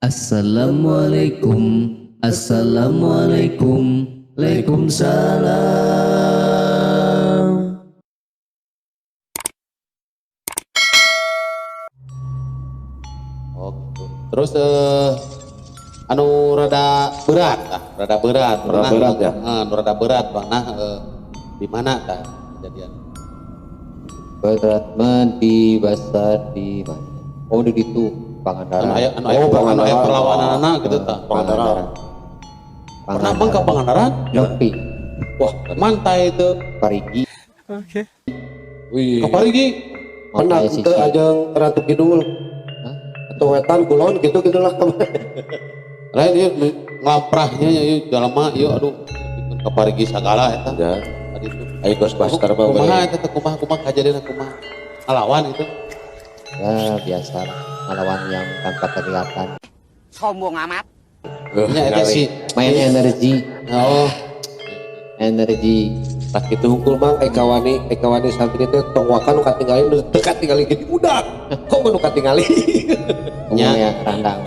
Assalamualaikum, assalamualaikum, waalaikumsalam. Oh gitu. Terus anu rada berat tah, rada berat. Rada Pernah berat ya? Nu rada berat pernah di mana tah kejadian? Berat mah di basah di mana? Oh, di ditu Pangandaran. Anu aya anu aya Oh, anu aya Pangandaran. perlawananana gitu tah. Pangandaran. Pernah bang ke Pangandaran? Nepi, Wah, mantai itu. Parigi. Wih. Ke Parigi. Pernah Mantai teu ajeng Ratu Kidul. Hah? Atau wetan kulon gitu gitulah. Lain ieu ngamprahnya ieu jalma ieu aduh bikin ke Parigi sagala eta. Ya. Tadi itu. Ayo Ghostbuster mah. Kumaha eta teh, kumaha kumaha kajadian kumaha? Ngalawan itu. Ya biasa lah, ngelawan yang tanpa kelihatan. Sombong amat. Nya eta si Main energi, oh energi. Tak gitu hungkul mang eka wani santri teh tong waka nu katingali nu teu katingali gede budak. Kok nu katingali? Nya. Umumnya randang.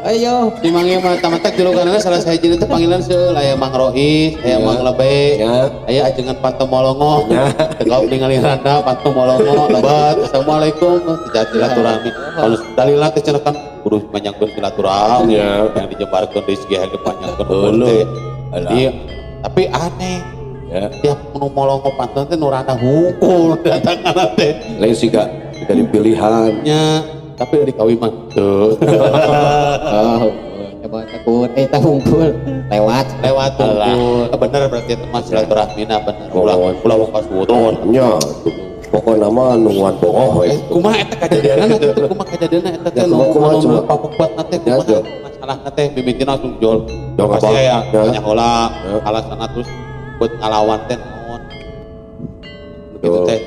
Ayo. Di Mang ieu mah tamatak julukanna salah sahiji teh panggilan seul aya Mang Rois, aya Ya. Mang Lebe, Ya. aya ajengan Panto Molongo. Ya. Tegap ningali randa Panto Molongo lebat. Assalamualaikum, tidak silaturahmi. Kalau dalila teh cenah kan kudu panjangkeun silaturahmi. Ya. Yang dijebarkeun di segi hage panjangkeun umur Heuh. teh. Alah. Iya. Tapi aneh, Ya. tiap nu molongo panto teh nu randa hungkul datangan teh. Lain sih gak dari pilihan. Nya, tapi dari kawin mah teu. Oh, coba takut, tak hungkul lewat. Lewat hungkul. Bener berarti itu mah silaturahmina bener. Ulah Mohon. ulah wakas wudon. Nya, pokokna mah nungguan bogoh we. Kumaha eta kajadianna eta kumaha kajadianna eta teh Ya, nu kumaha, kumaha, anu coba. papupat teh Ya, kumaha ya. masalahna teh mimitina langsung jol. Jol Pasti apa? aya Ya. nya heula Ya. alasanna terus buat ngalawan teh naon. Gitu Jol. teh.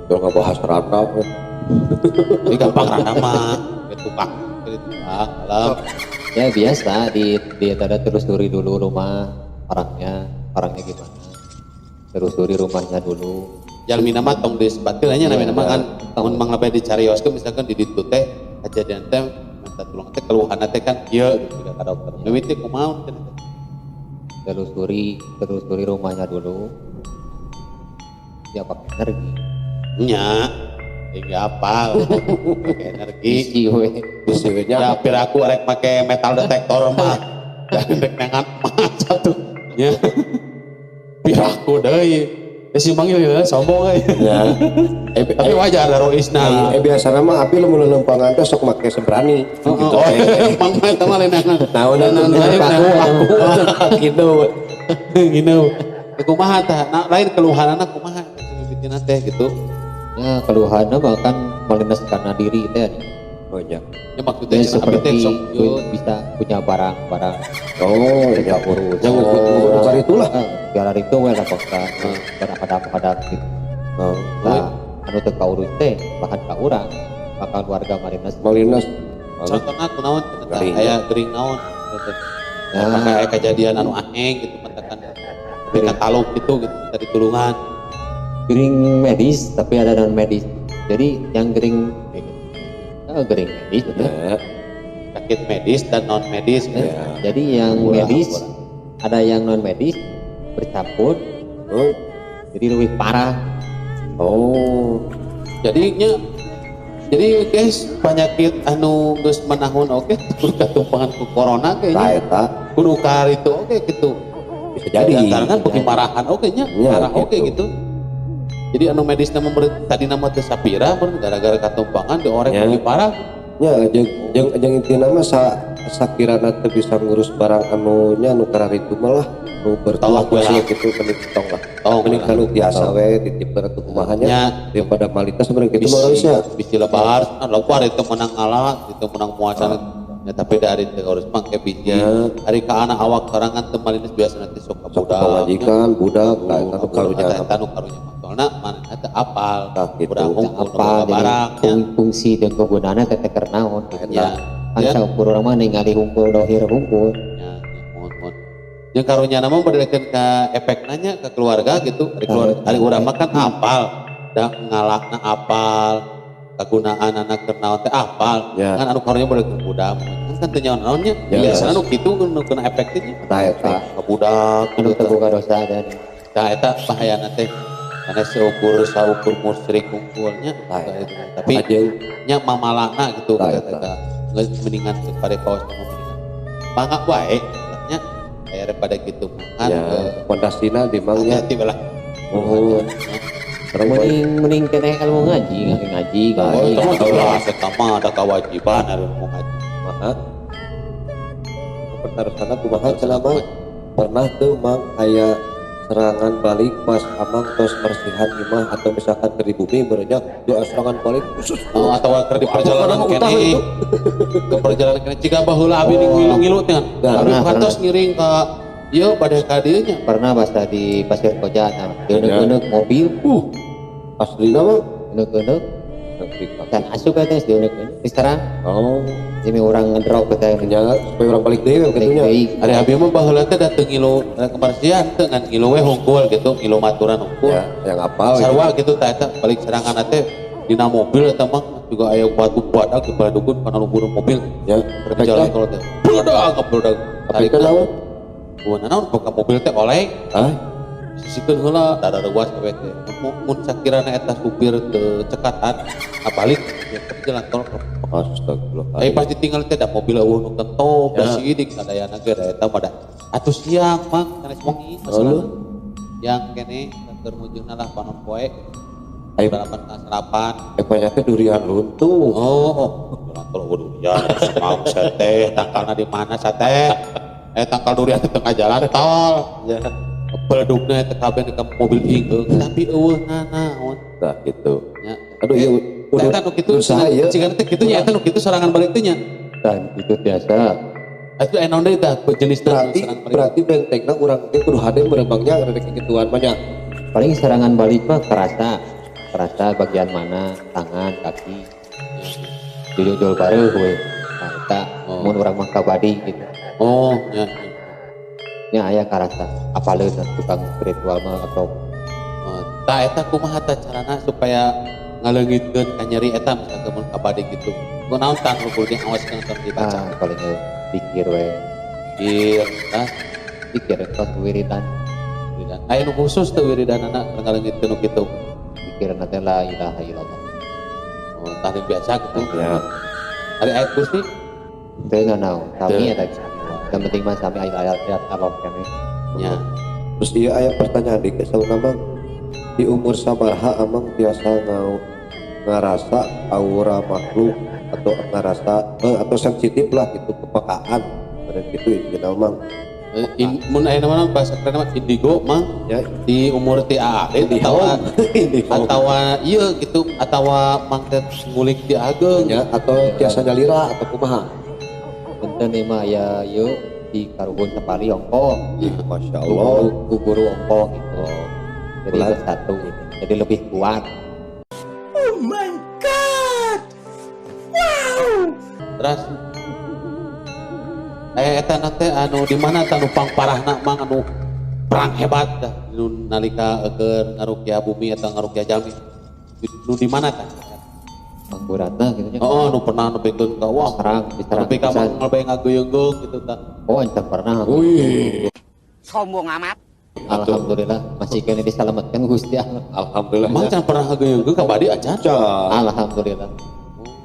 Jol ngabahas rata we. Ini gampang randa mah. Ke tukang, ke tukang, alam. Ya biasa di ada telusuri dulu rumah orangnya, orangnya gimana. Telusuri rumahnya dulu. Jalmina mah tong disebatkeun nya namina mah kan Tong. mun Mang Lebe dicarioskeun misalkan di ditu teh kejadian teh minta tulung teh keluhanna teh kan kieu gitu ka dokter. Mimiti kumaha teh. Telusuri, telusuri rumahnya dulu. Ya pakai energi. Nya. Hingga apa? Pakai energi. Isi we. Bisi we nya. Ya piraku rek make metal detektor mah. Dan rek nengan mah satu. Nya. Piraku deui. Ya si Mang ieu sombong euy. Ya. Tapi wajar da roisna. Biasana mah abi lamun lelempangan teh sok make seberani gitu. Oh, Mang mah eta mah lain Naon atuh? Aku Gitu. gitu. Ya, kumaha tah? Nah, lain keluhanana kumaha mimitina teh gitu. Ya keluhannya bahkan melintas karena diri teh. Oh ya. Ya maksudnya Ya, cenah abi teh seperti sok ieu bisa punya barang-barang Oh, ya. urus. Yang ngukur ngukur itulah. Biar itu we lah kota berhadap-hadap gitu. Oh. Nah, anu teu kaurus teh bahkan ka urang, bahkan warga Marinas. Malinas. Contohna kunaon cenah tah? Gering. Aya gering naon gitu. Nah. Apakah aya kejadian anu aheng gitu matakan tapi katalog gitu gitu minta ditulungan. Gering medis tapi ada non medis. Jadi yang gering gering medis betul. Ya. Sakit medis dan non medis gitu. Ya. Jadi yang Murah, medis murah. ada yang non medis bercampur Oh. jadi lebih parah. Oh. Jadinya jadi guys penyakit anu geus menahun oke kudu katumpangan ku corona Nah, kayaknya eta kudu kar itu oke gitu. bisa jadi. Jadi kan beuki marahan oke nya, Ya, marah oke gitu. gitu. Jadi anu medisna memberi tadi nama teh sapira mun gara-gara katumpangan diorek Ya. beuki parah. Ya, jeung jeung jeung intina mah sakirana teu bisa ngurus barang anu nya nu kararitu mah lah nu bertuah Tong we lah. gitu mending tong lah. Tong Mending lah. kanu biasa we titip atuh kumaha nya Nya daripada malitas sebenarnya gitu mah harusnya. bisi lebar, ah, lebar itu menang ngalah, itu menang muasan. Ya, tapi dari teu harus make biji. Ya. Ari ka anak awak sorangan teu malinis biasa nanti sok ka Sok budak. pamajikan, budak, nah eta nu karunya. Eta nu karunya. Soalna manehna teu apal. Tah, gitu. Budak hungkul Apa boga jadi barang nya. fungsi dan kegunaannya teh keur naon gitu. Ya. Kan Ya. saukur urang mah ningali hungkul dohir hungkul. Ya, ya, mohon mohon. Jeung karunya nama berdirikan ke efek nanya ke keluarga gitu. Ari keluarga, ari urang mah kan apal, da ngalakna apal. Kagunaan anak keur naon teh apal. Ya. Kan anu karunya boleh ke budak. Kan teu nyaho naonnya. Ya. Biasana nu kitu nu kena efek teh nya. Tah eta. Ka budak Anu teu boga dosa dan Tah eta bahayana teh. Karena saukur musyrik kumpulnya Tah, gitu. Tapi Ajeng nya mamalana gitu Tah, kata eta. eta. Geus mendingan kepada paos mah mendingan. Mangga wae nya aya daripada kitu mah kan. ya pondasina di mangnya. Hati-hati lah. Oh. mending mending kena ilmu ngaji, ngaji, Nah, Oh, ngaji. itu mah jelas, eta mah ada kewajiban ada mau ngaji. Kumaha? Pertarusanna kumaha cenah Mang? Pernah tuh Mang aya serangan balik pas Amang tos bersihan imah atau misalkan ke di bumi berenya doa serangan balik khusus. Oh, atau keur di perjalanan Apa, utang kene. itu? Ke perjalanan kene jika baheula abi ning ngilu-ngilu teh. Nah, Abi pernah, kantos ngiring ka ieu bade ka dieu nya. Pernah bahasa di Pasir Koja, nah, deuneuk-euneuk mobil, Aslina mah deuneuk-euneuk dan asup eta geus deuneuk-euneuk diserang. Oh, Jadi orang ngedrop kita nya supaya orang balik deui kitu nya. Ari abi mah baheula teh dateng ngilu kebersihan teh ngan ngilu we hungkul gitu, ngilu maturan hungkul. Ya, yang apal gitu. Sarua gitu tah eta balik serangan teh dina mobil eta mah juga aya batu badak di dukun kana lumpur mobil. Ya, Di jalan tol teh. Bledak bledak. Tapi kan naon? Bukan naon buka mobil teh oleng. Ah, Sisikeun heula da ruas we teh. Mun sakirana eta supir teu cekatan, balik ya ke jalan tol. astagfirullah. Tapi pasti tinggal teh da mobil eueuh nu kentop, da Ya. sidik sadayana ge da eta mah da. Atuh siang mang sanes wengi masalahna. Yang kene keur mujurna lah panon poe. Ayo. Balapan ka sarapan. Banyak teh durian luntuh. Oh, jalan tol eueuh durian, semang sate, tangkalna di mana sate? Tangkal durian di tengah jalan tol. Ya. Beledugna eta kabeh di mobil ingeung, tapi eueuh nanaon Nah, gitu. nya. Aduh, iya udah Eta nu kitu usaha ieu. cigana teh kitu nya eta nu kitu serangan balik teh nya. Dan itu biasa. Atuh naon deui tah jenisna Berarti serangan balik. berarti bentengna urang teh kudu hade merembangnya rada kikituan banyak. Paling serangan balik mah kerasa, kerasa bagian mana, tangan, kaki. Jujur baru we. Nah, eta Oh. mun urang mah kabadi gitu. Oh, nya. Nya aya karasa apaleun tukang spiritual mah atau Oh, tah eta kumaha tah carana supaya ngaleungitkeun ka nyeri eta misalkan mun kabadi gitu. Kunaon tah nu kudu diawaskeun atau dibaca? Paling dikir we. Dikir, tah Dikir tos wiridan. wiridan. Aya nu khusus teu wiridanana keur ngaleungitkeun nu kitu. Dikir teh la ilaha illallah. Oh, tah nu biasa gitu. Ya. Ari ayat kursi Teu naon, sami Teu. eta. Yang penting mah sami aya ayat Allah kene. nya. Terus iya aya pertanyaan di sauna Mang. Di umur sabaraha amang biasa ngarasa aura makhluk atau ngarasa atau sensitif lah gitu kepekaan. Pada gitu intina Mang. Mun aya nama bahasa keren mah indigo mang Ya, di umur ti aalit atawa ini atawa ieu gitu atawa mang teh ngulik ti ageung. ya atau tiasa nyalira atau kumaha. Punten ieu mah aya ieu di karuhun sapali ongko. Ih, Masya Allah. Guru, guru ongko gitu. Jadi Belat. bersatu gitu. Jadi lebih kuat. Terus eta na teh anu di mana tah nu pangparahna mang anu perang hebat dah nu nalika keur ngarukyah bumi atau ngarukyah jalmi. Nu di mana tah? Pangguratna gitu nya. Oh, nu pernah nepikeun ka wah Serang, diserang nepi ka pisan. manggal bae ngageuyeugeung gitu tah. Oh, encan pernah. Wih, Sombong amat. Alhamdulillah masih kena diselamatkan Gusti Allah. alhamdulillah. Emang can pernah ngageuyeugeung ka badi acan? Can. Alhamdulillah.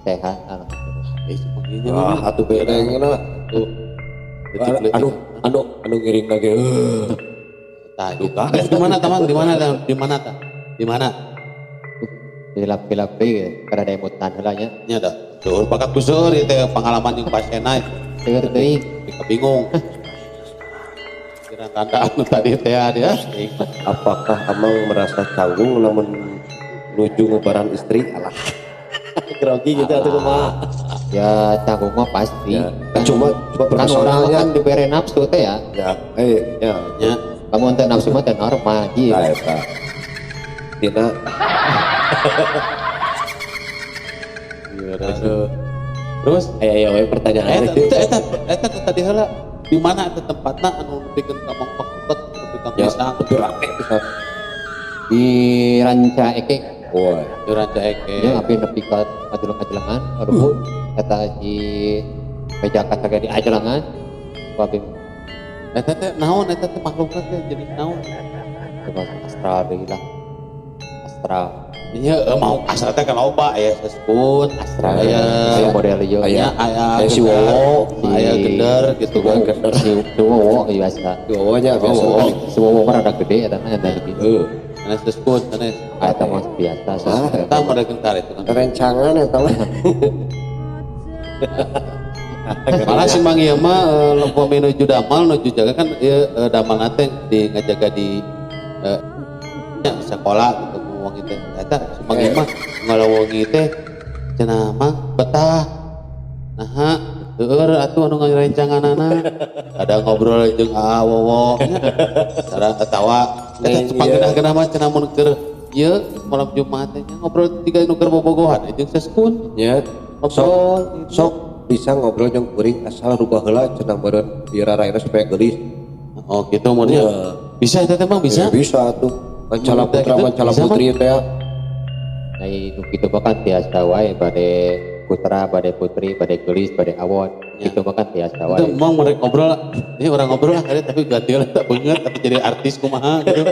Sehat alhamdulillah. Eh, sebenarnya Ah, atuh bedeng lah. Tuh. Detik-detik. Anu anu anu ngiring lagi. Tah, gitu. Di mana tamang? Di mana tah? Di mana tah? Di mana? Dilap-dilap deui gitu. Kada ada emutan heula nya. Nya dah. Tuh, bakat kuseur ieu teh pengalaman jeung pasienna. Seueur teuing. Mereka bingung. Kira tanda anu tadi teh dia. Apakah amang merasa canggung lamun nuju ngubaran istri? Alah. Grogi gitu atuh kumaha. Ya canggung mah pasti. Ya, kan cuma cuma Kan orang mah personalnya. kan dibere nafsu teh ya. Ya, ya. Nya. Kamu ente nafsu mah teh normal gitu. Nah, eta. Tina Terus aya aya we pertanyaan. eta eta eta tadi heula di mana eta tempatna anu nepikeun ka mangpak peket nepikeun ka Ya, pisang. betul rame pisan. Di Ranca Ekek. Wah, Di Rancaekek. Nya abdi nepi ka ajeleng-ajelengan aduh eta si meja kaca ge di ajelengan. Ku abdi Eta teh naon eta teh makhlukna teh jenis naon? Coba astral deui lah. Astral. Iya, mau astral teh kan loba aya seskun, Astral. aya Aya model ieu. aya aya Aya si gender, Wowo. aya gender gitu kan. Gender. Si si Wowo biasa. Si Wowonya biasa. Wowo. Si Wowo mah rada gede eta mah dari gitu. Heeh. Sanes seskun, sanes. Eta mah biasa. Ah, Eta model gentar itu kan. Rencangan eta mah. Malah si Mang ieu mah upami nuju damal nuju jaga kan ieu damal teh di ngajaga di nya, sekolah gitu wengi teh. Eta si Mang ieu mah ngalawengi teh cenah mah betah. Naha seueur atuh anu ngarencanganana. Ada ngobrol jeung Aa Wowo nya. Sareng ketawa. Eta Iya. pangeunah-geunah mah cenah mun keur ieu malam Jumat teh nya ngobrol tiga nu keur bobogohan jeung seskun. Nya. Sok Ngobrol gitu. sok bisa ngobrol jeung kuring asal rubah heula cenah meureun diraraina supaya geulis. Oh gitu mun nya. Iya. Bisa eta teh Bang bisa. Ya, bisa tuh. Mancala Mun teh putra, gitu, mancala bisa, Bang? putri teh. Nah, nu kitu mah kan tiasa wae bade putra, bade putri, bade geulis, bade awon. Ya. Kitu mah kan tiasa Itu wae. emang mereka ngobrol, ini orang ngobrol lah kali tapi ganti lah tak banget tapi jadi artis kumaha gitu.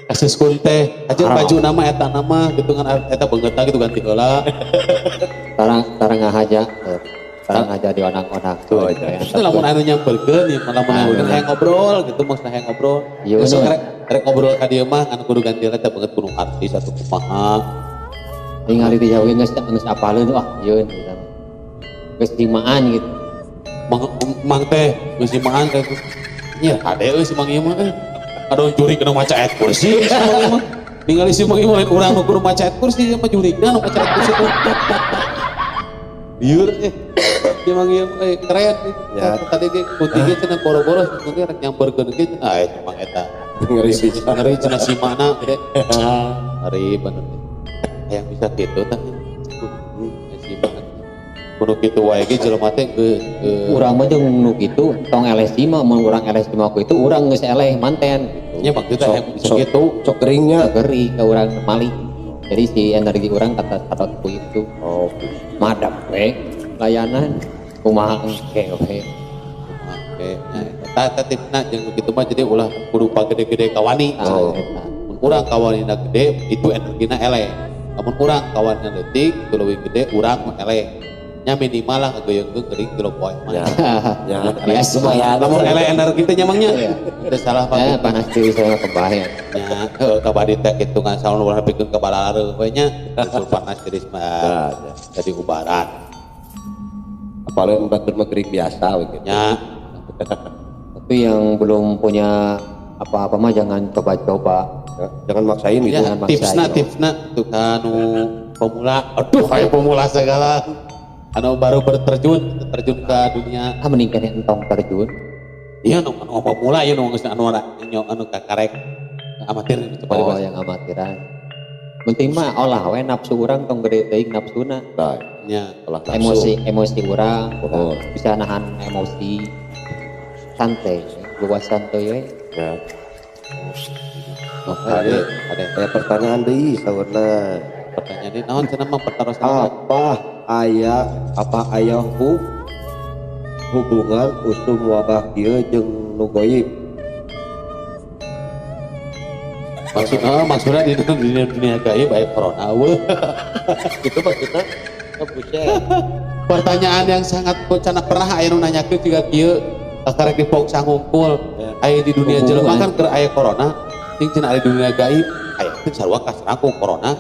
Kasus kunte, aja baju nama eta nama gitu kan eta banget gitu ganti heula. Tarang tarang ngahaja. Tarang ngahaja di onang-onang. Oh, iya. Itu lamun anu nyamperkeun ieu mah lamun anu hayang ngobrol gitu maksudna hayang ngobrol. Iya, Terus bener. rek ngobrol ka dieu mah kan kudu ganti heula teh banget kudu artis atau kumaha. Ningali di jauh geus geus apaleun wah ieu gitu. Geus jimaan gitu. Mang mang teh geus jimaan teh. Nya kade euy si Mang ieu mah euy. Aduh jurig nu maca ayat kursi si Mang ieu mah. Ningali si Mang ieu mah lain urang nu kudu maca ayat kursi ieu mah jurigna nu maca ayat kursi tuh. Liur eh. Si Mang ieu mah keren. Ya. Tadi ge putih ge cenah boro-boro sebenarnya rek nyamperkeun ge cenah ah eta Mang eta. Ngeri bisa. Ngeri cenah si mana gede. Ngeri bener. Hayang bisa kitu tah. Si mana. Kudu kitu wae ge jelema teh geus Urang mah jeung nu kitu tong eleh sima mun urang eleh sima ku itu urang geus eleh manten gitu. Nya maksudnya Sok, hayang bisa sok. kitu. Sok keringnya. Geri ke urang malik. Jadi si energi urang kata kata ku itu Oh, madap we layanan kumaha engke we. Oke, nah, eta eta tipna jeung kitu mah jadi ulah kudu pagede-gede kawani. Ah, Oh. eta. Mun urang kawanina gede itu energina eleh. Lamun urang kawanina leutik itu leuwih gede urang mah eleh. Nya minimal lah ngageuyeungkeun geuring tilu poe mah. Ya. Ya. Biasa. Lumayan. Lamun eleh energi teh nya mangnya. Iya. Teu salah mah. Ya, panas diri saya kebayang. Nya heuh kabadi teh kitu ngan salah urang pikeun ka balareuh we nya. Usul panas jadi mah Nah, ya. jadi ubaran. Apalagi batur mah kering biasa we gitu. Nya Tapi yang belum punya apa-apa mah jangan coba-coba. Ya, jangan maksain gitu. Ya, Jangan maksain. tipsna tipsna tuh anu pemula. Aduh, kayak pemula segala. Anu baru berterjun, terjun ke dunia. Ah mending keneh entong terjun. Iya nu anu pemula ieu nu geus anu anu anu kakarek amatir gitu coba Oh, dibahas. yang amatiran. Penting mah olah we nafsu urang tong gede teuing nafsuna. Nah, Nya. olah nafsu. Emosi emosi urang Oh. bisa nahan emosi. Santai, luas santai we. Ya. Oh, ade ade Aya pertanyaan deui saurna. pertanyaan ini naon cenah mah pertarosan Apa aya hubungan usum wabah kieu jeung nu goib? Maksudnya maksudnya di dunia dunia gaib aya corona eueuh. Itu maksudnya oh, buset. Pertanyaan yang sangat cenah pernah aya nu nanyakeun juga kieu kakarek di pok sangungkul. Aya di dunia Hubungan. jelema kan keur aya corona, cing cenah aya di dunia gaib, aya teh sarua kaserang ku corona.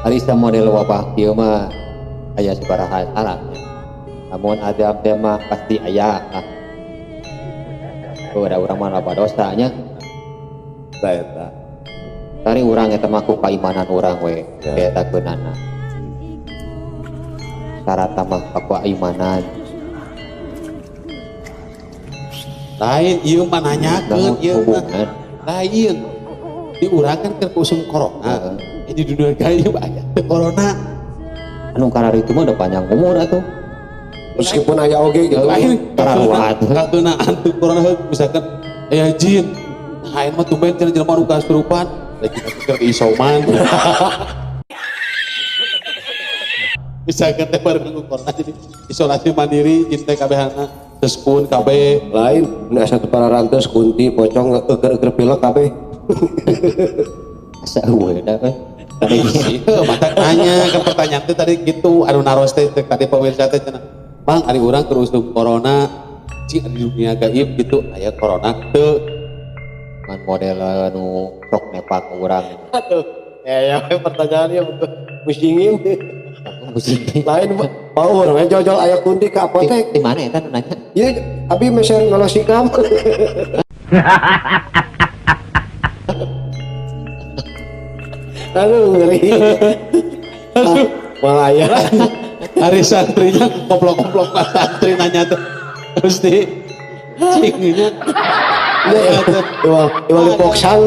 Ari model wabah kieu mah aya sabaraha syarat. Namun ada teh mah pasti aya lah. Oh, da urang mah loba dosa nya. Tah eta. Tari urang eta mah ku kaimanan urang we, Ya. eta keunana. Syarat mah ku kaimanan. Lain ieu mah nanyakeun Namun ieu mah. hubungan Lain. Di urang kan keur usum corona. Heeh. Di dunia gaib aya teh corona. Anu karar itu mah udah panjang umur atuh. Meskipun aya oge gitu. Lain Karuat. kakeunaan teu corona heuh misalkan aya jin. Nah, ayeuna mah tumben cenah jelema nu kasurupan. Lagi keur isoman. Bisa teh bareng corona jadi isolasi mandiri cinta kabehana seskun kabeh lain nu asa teu pararantos kunti pocong euker-euker pilek kabeh. Asa eueuh da euy. Iya, mata nanya ke pertanyaan teh tadi gitu anu naros teh tadi pemirsa teh cenah. Bang, ari urang keur usum corona cing di dunia gaib gitu aya corona teu ngan model nu sok nepak urang. Aduh, ya pertanyaannya betul musingin. Musing. Lain power we jojol aya kunti ka apotek. Di mana eta nu nanya? Ieu abi meser ngalosikam. Aduh ngeri. Aduh, malah aya. Hari santrinya koplok-koplok santri nanya tuh. Terus di cingnya. Iwal iwal dipoksang.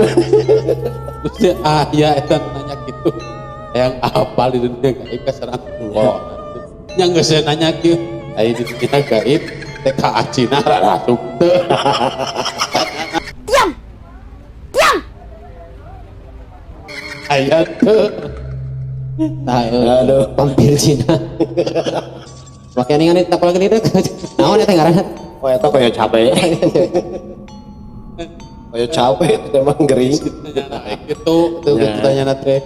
Terus dia ya eta nanya gitu. Yang apa di dunia gaib kaserang corona. Yang geus nanya kieu, aya di dunia gaib TKA Cina rarasuk teu. Diam! Diam! Aya teu. Tah Aduh. vampir Cina. Make ningali tak lagi itu. Naon eta ngaranna? Oh eta kaya cabe. Kaya cabe itu emang ngeri. Gitu tuh pertanyaan teh.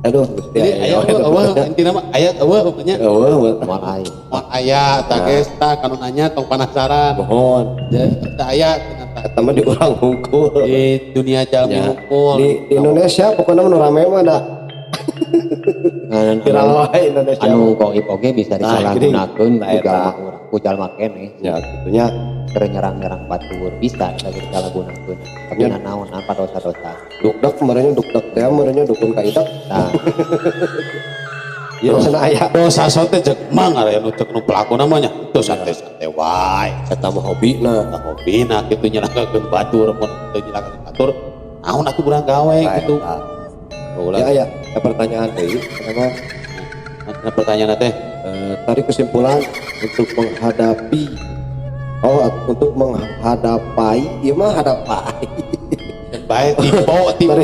Aduh, Gusti Jadi aya eueuh intina mah aya eueuh nya. Eueuh Moal aya. Moal aya tah geus tah kanu nanya tong penasaran. mohon. Tah aya cenah Eta mah di urang hungkul. di dunia jalmi hungkul. Di Indonesia pokoknya nu rame mah da. Ngan Viral wae Indonesia. anu goib oge bisa disalahgunakeun Nah, ku jalma urang, ku jalma keneh. Ya gitunya. Keur nyerang-nyerang batur bisa eta disalahgunakeun. Tapi Ya. naon apa dosa-dosa. Dukdak kemarinnya dukdak teh merenya dukun kaidak. Tah, Ya cenah aya. Dosa sote cek mang aya nu cek nu pelaku namanya. Teu santai-santai wae. Eta mah hobina. Tah hobina kitu nyelakakeun batur mun teu nyelakakeun batur. Naon atuh urang gawe gitu. Ulah. Ya aya pertanyaan deui kenapa? Nah, pertanyaan teh Tarik kesimpulan untuk menghadapi untuk menghadapai ieu mah hadapai. Baik tipe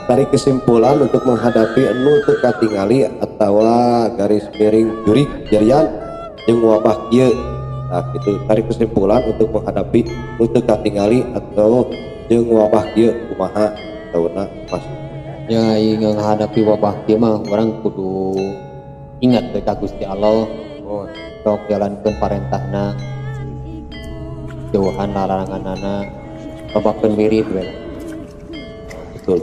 Tarik kesimpulan untuk menghadapi anu teu katingali atawa garis miring jurik jarian jeung wabah kieu. Nah gitu, tarik kesimpulan untuk menghadapi nu teu katingali atau jeung wabah kieu kumaha tauna pas. Ya ieu menghadapi wabah kieu mah urang kudu ingat ka Gusti Allah. Oh, sok jalankeun parentahna. Jauhan laranganana. Lobakeun wirid we. Betul.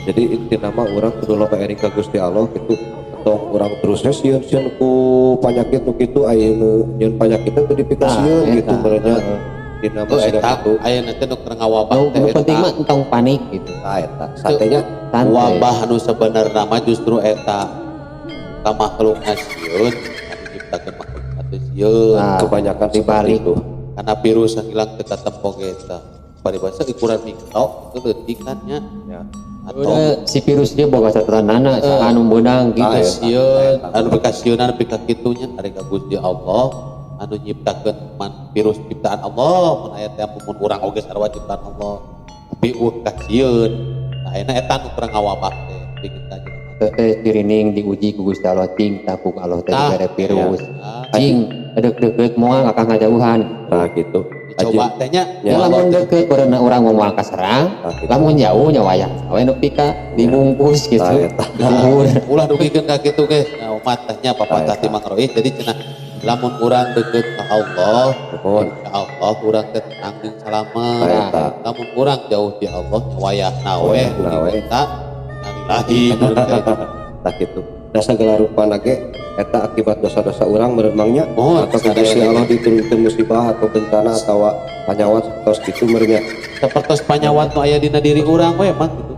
Jadi inti nama urang kudu loba ering ka Gusti Allah gitu. Atau urang terusnya sieun-sieun ku panyakit nu kitu aya nu nyeun panyakitna teu dipikasieun gitu merenya. Dina mah siga kitu. Aya teh nu keur ngawabah teh. Nu penting mah entong panik gitu. Tah eta. Satenya wabah nu sebenarna mah justru eta ka makhluk sieun anu nyiptakeun makhluk teh sieun. Kebanyakan dibalik itu. Karena virus hilang teu katempo ge eta. Paribasa ukuran mikro itu leutik kan nya. Ya. Atau si virus dia boga catatanana anu meunang gitu. Sieun anu bekasieunna nepi ka kitu nya ari ka Gusti Allah anu nyiptakeun virus ciptaan Allah mun aya teh mun urang oge sarua ciptaan Allah. Tapi eueuh kasieun. Nah ayeuna eta nu kurang ngawabah teh pikeun ka jelema. Teh dirining diuji ku Gusti Allah cing tah ku Allah teh dibere virus. Cing deukeut-deukeut moal kakak ngajauhan. Nah gitu. Coba tehnya ya, lamun deukeut beureuh urang moal kaserang, lamun jauh nya wayah we nepi ka dibungkus gitu. Ulah dugikeun ka kitu ge. Nah umat tehnya papatah ti Mang Rois jadi cenah lamun urang deukeut ka Allah, ka Allah urang teh tenang jeung salamet. Lamun urang jauh ti Allah nya wayahna we eta innalillahi tah kitu. Da sagala rupana ge eta akibat dosa-dosa urang meureun mangnya atau Gusti Allah diturunkeun musibah atau bencana atawa panyawat tos kitu meureun nya. Sapertos panyawat nu aya dina diri urang we mah gitu.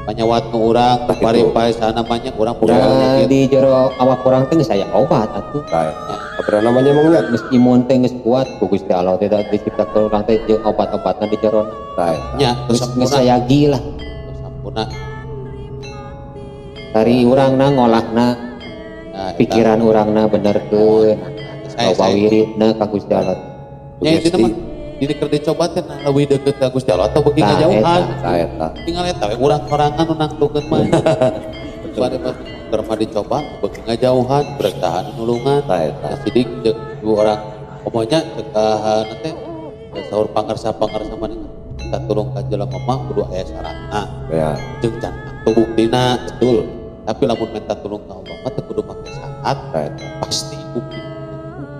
Panyawat nu urang bari pae sana namanya urang boga penyakit. Di jero awak urang teh geus aya obat atuh. Tah apa namanya mangnya geus imun teh geus kuat ku Gusti Allah teh diciptakeun urang teh jeung obat-obatan di jero. Tah nya geus sayagi lah. Terus sampurna. Dari urangna ngolahna pikiran urangna benerkeun loba wiridna ka Gusti Allah. Nya itu mah Dina keur dicoba teh nah leuwih deukeut ka Gusti Allah atau beuki Tah, ngajauhan. Tah eta. Tinggal eta we urang sorangan nu nangtukeun mah. Bade mah keur mah dicoba beuki ngajauhan, bertahan nulungan. Tah eta. Sidik jeung dua orang pokoknya cek teh saur pangarsa-pangarsa maneh minta tulung ka jelema mah kudu aya syaratna Ya, jeung can atuh buktina. Betul. Tapi lamun minta tulung ka Allah mah teu kudu make syarat, Tah eta. Pasti bukti.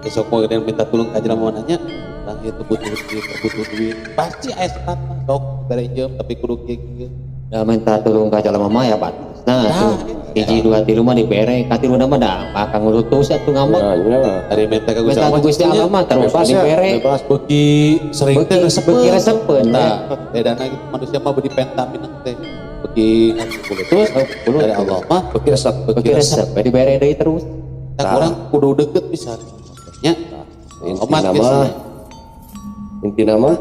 Besok mau gede minta tulung ka jelema nanya, urang ieu teu butuh duit, teu butuh duit. Pasti aya syaratna, sok bere jeung tapi kudu kieu kieu. Da minta tulung ka jalma mah ya batas. Nah, Nah, tuh hiji dua tilu mah dibere, katiluna mah da bakal ngurutus atuh ngambek. Ya, ya. Ari minta ka Gusti Minta Allah ka Gusti Allah mah terus Bebas ya, dibere. bebas. Beuki sering teh Beuki beuki resepeun. resepeun. Nah, bedana gitu manusia mah beuki penta mineng teh. Beuki terus dari Allah mah Beuki resep. Beuki resep we dibere deui terus. Tak urang kudu deket pisan. Nya. Inti Omat nama, geus. inti nama,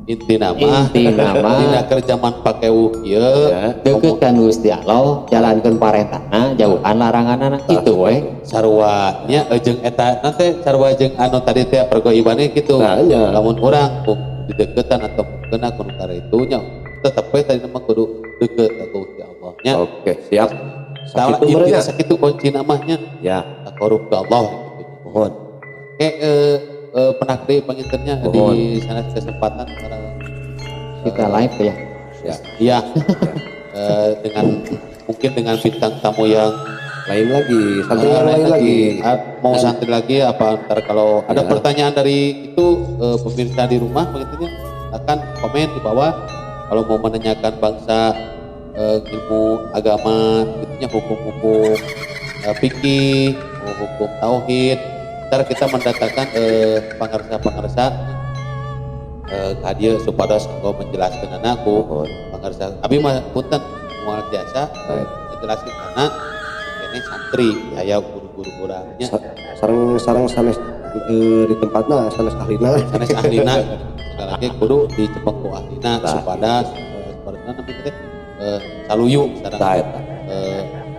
Inti nama Inti nama dina keur jaman pakewuh ieu ya. deket kan Gusti Allah, jalankeun parentahna, jauhan laranganna kitu we. Sarua nya jeung eta nanti sarua jeung anu tadi teh pergoibane gitu. Nah, nya. Lamun urang dideketan atau kena kudu itu nya tetep we tadi mah kudu deket ka Gusti Allah nya. Oke, siap. Salah Sakitu intina merenya. sakitu kunci namanya Ya, takarub ke Allah gitu. mohon. Oke, pendak deui pangintennya Mohon. di sana kesempatan para Kita live ya. Ya. Iya. Dengan mungkin dengan bintang tamu yang Lain lagi, santri yang lain lagi. Mau santri lagi apa ntar kalau ada Ya. pertanyaan dari itu pemirsa di rumah begitu akan komen di bawah kalau mau menanyakan bangsa ilmu agama gitunya, hukum-hukum fikih, hukum tauhid, ntar kita mendatangkan pangarsa-pangarsa ka dieu supados engko menjelaskan anakku Mohon. pangarsa abi mah punten moal biasa ngejelasin karena ini santri aya guru-guru urangnya. Sareng sareng sanes di tempatna sanes ahlina. Sanes ahlina, sekali lagi kudu dicepeng ku ahlina Tah. supaya supaya namanya teh saluyu sareng Tah eta.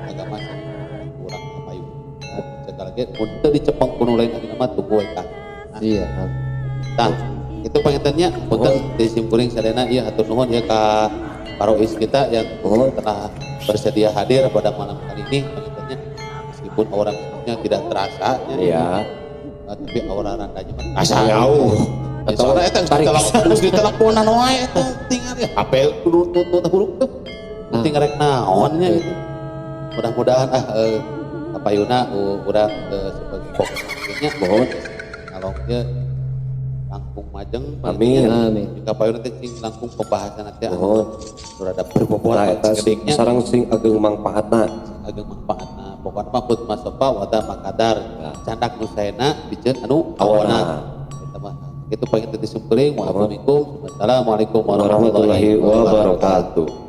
Agama kurang payu. Sekali lagi mun teu dicepeng ku nu lain ahlina mah tunggu we ka. Iya. Tah, itu pangintennya punten di simkuring sadayana ieu hatur nuhun ya ka Parois kita yang Nuhun. telah bersedia hadir pada malam kali ini pangintennya, meskipun aura-nya tidak terasa ya, Iya. tapi aura randanya mah terasa. Jauh. Ya, soalnya eta geus ditelepon, geus diteleponan wae eta tinggal ya HP kudu tutup huruf tuh. Penting rek naon nya gitu. Mudah-mudahan ah kapayuna urang sebagai pokoknya Mohon. kalau dia langkung majeng. Amin. Amin. Kapayuna teh cing langkung pembahasan teh Mohon. rada berbobot Tah eta sakediknya sareng sing ageng mangpaatna. Ageng manfaatna. Pokokna mah put masopa wada makadar, candak nu saena biceun anu Awana. awana eta mah kitu panginten disimkuring. Wassalamualaikum Warahmatullahi wabarakatuh.